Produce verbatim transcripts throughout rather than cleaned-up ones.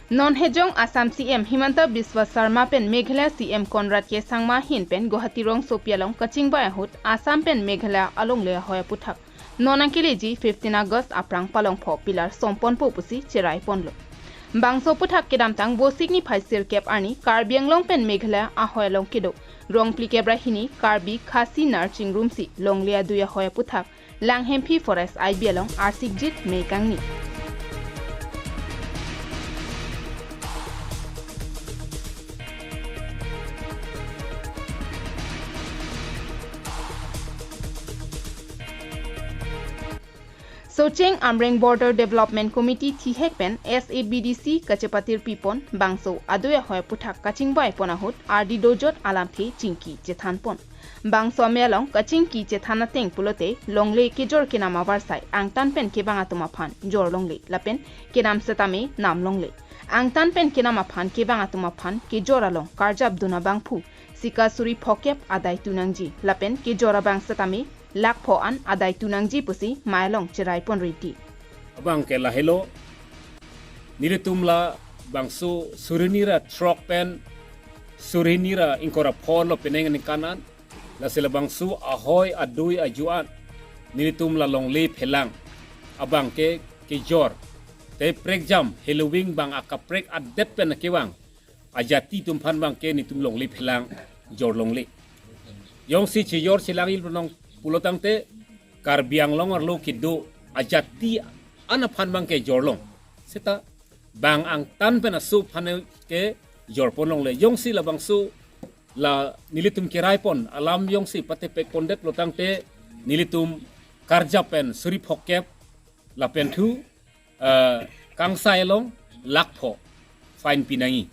Non hejong Assam C M Himanta Biswa Sarma pen Meghalaya C M Conrad K Sangma ahin pen Guwahati rongsopi along kachingvai ahut Assam pen Meghalaya alongle ahoi aputhak non angkeleji fifteen August aphrang palongpho pillar somponpo pusi cheraiponlo. Bangso aputhak kedamtang Vosik niphai sirkep arni Karbi Anglong pen Meghalaya ahoi along kedo Rongplikep ra hini Karbi Khasi Nar chingrum si longle adui ahoi aputhak Langhemphi Forest I B along arsikjit me kangni. Socheng Amreng Border Development Committee thihek pen S A B D C kachepatir pipon bangso adui ahoi aputhak kachingvai pon ahut ardi dojot alamthe chingki chethan pon. Bangso amei along kachingki chethan ateng pulote longle kejor kenam avarsai angtan pen kevang atum aphan jor longle lapen kenam setame nam longle. Angtan pen kenam aphan kevang atum aphan kejor along karjap dun abangphu sika suri phokep adai tu nangji lapen kejor abang setame lakpho an adai tu nangji pusi mei along cheraipon riti. Abang ke lahelo, nelitum labangso suri hini ra throk pen suri hini ra ingkoi ra pho lo penang aningkan an, lasi labangso ahoi adui ajo an nelitum la longle phelang abang ke kejor te prekjam heloving bang akaprek adet pen kevang ajati atum aphan abang ke nelitum longle phelang jor longle. Jongsi chejor chelang il nong pulo tangte Karbi Anglong arlo kedo ajati an aphan abang ke jor long. Seta bang angtan pen aso aphan ke jor pon longle. Jongsi labangso la nelitum keraipon alam jongsi patepek pondet lo tangte nelitum karjap pen suri phokep lapen thu, eh, kangsai along lakpho fine pi nangji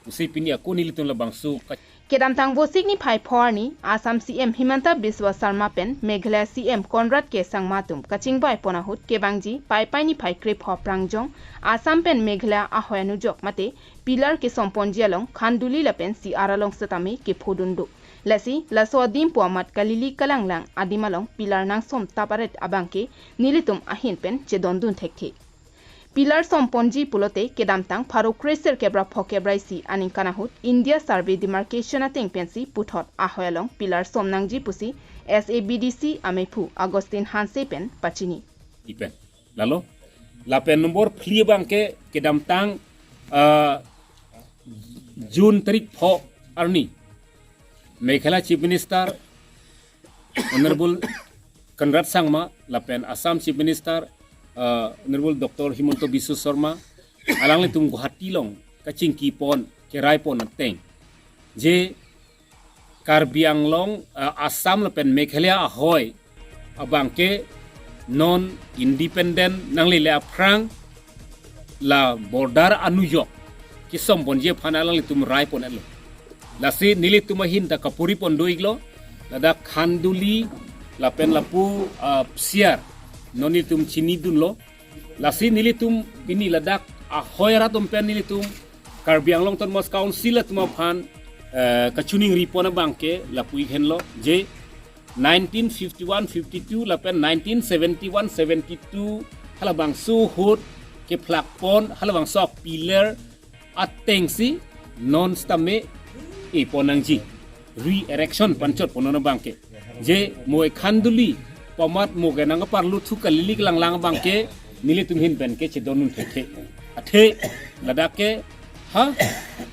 pusi pini ako nelitum labangso ka- Kedamtang Vosik niphai pho arni Assam C M Himanta Biswa Sarma pen Meghalaya C M Conrad K Sangma atum kachingvai pon ahut kevangji Paipai niphai krepho aphrang jong Assam pen Meghalaya ahoi anujok mate pillar kesomponji along Khanduli lapen C R along setame kephodun do. Lasi laso adim pu amat kalili kalanglang adim along pillar nangsom tap aret abang ke nelitum ahin pen chedondun thekthe. Pillar somponji pulote kedamtang pharo kre sirkep ra phokep ra isi aningkan ahut India Survey Demarcation ateng pensi puthot ahoi along pillar som nangji pusi S A B D C ameiphu Augustine Hanse pen pachini. Ipen. Lalo, lapen nombor phli abang ke kedamtang, eh, June tarik pho arni Meghalaya Chief Minister Honorable Conrad Sangma lapen Assam Chief Minister, eh, Honorable Doctor Himanta Biswa Sarma alanglitum Guwahati along kachingki pon keraipon ateng je Karbi Anglong, eh, Assam lapen Meghalaya ahoi abang ke non independent nanglele aphrang la border anujok kesomponji aphan alanglitum raipon-etlo. Lasi nelitum ahin ta kapuri pon do-iklo, ladak Khanduli lapen lapu, ah, C R non nelitum chinidunlo. Lasi nelitum pini ladak ahoi arat atum pen nelitum Karbi Anglong Autonomous Council atum aphan, eh, kachiningri pon abang ke lapu-ik henlo je nineteen fifty-one fifty-two lapen nineteen seventy-one seventy-two halabangso ahut kephlak pon halabangso pillar atengsi non setame epon nangji, re-erection panchot pon non abang ke. Je mo Khanduli pu amat mo ke nangparlu thu kalili kalanglang abang ke nelitum ahin pen ke chedondun thekthe. Athe ladak ke ha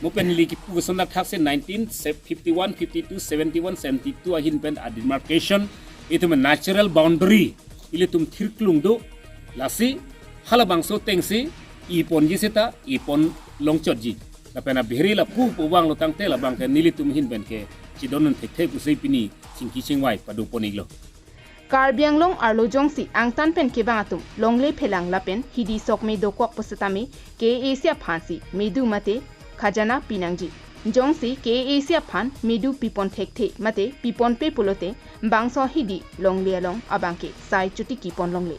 mo pen neli kipu keson dak thak se nineteen fifty-one fifty-two seventy-one seventy-two ahin pen a demarcation itum natural boundary ilitum thirklung do. Lasi halabangso atengsi eponji seta epon longchotji. Lapen abihri lapu pu vanglo tangte labang ke nelitum ahin pen ke chedondun thekthe pusi pini chingki chingvai pado pon-iklo. Karbi Anglong arlo jongsi angtan pen kevang atum longle phelang lapen hidi sok me dokok pu setame K A A C aphansi medu mate khajana pinangji. Jongsi K A A C aphan medu pipon thekthe mate piponpe pulote bangso hidi longle along abang ke sai chotiki pon longle.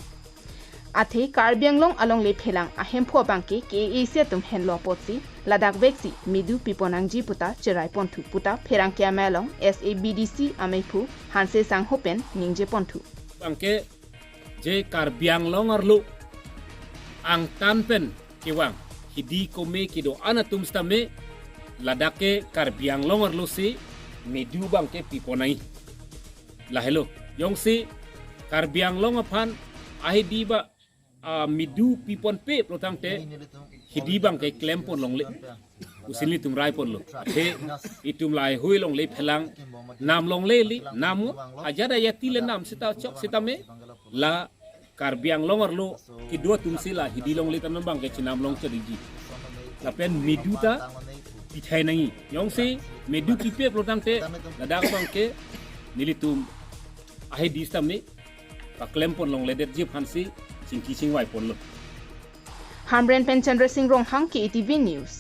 Athe Karbi Anglong alongle phelang ahemphu abang ke K A A C atum henlo apotsi ladak veksi medu pipon nangji puta cherai ponthu puta pherangke amei along S A B D C ameiphu Hanse Sangho pen ningje ponthu. Abang ke je Karbi Anglong arlo angtan pen kevang hidi kome kedo-an atum sitame ladak ke Karbi Anglong arlo si medu abang ke pipon nangji. Lahelo, jongsi Karbi Anglong aphan ahidi ba, ah, medu piponpe pulotangte hidi abang ke klempon longle. Usi nelitum raiponlo. He, itum laheihui longle phelang, nam longle li, nam ngo, ajat ajati le nam seta chok sitame, la Karbi Anglong arlo kedo atum si la hidi longle ta non abang ke chenam long chadiji. Lapen medu ta pithai nangji. Jongsi medu pipe pulotangte ladak abang ke nelitum ahidi sitame paklempon longledetji aphansi chingki chingvaiponlo. Hamren pen Chandra Singh Ronghang, K E T V News.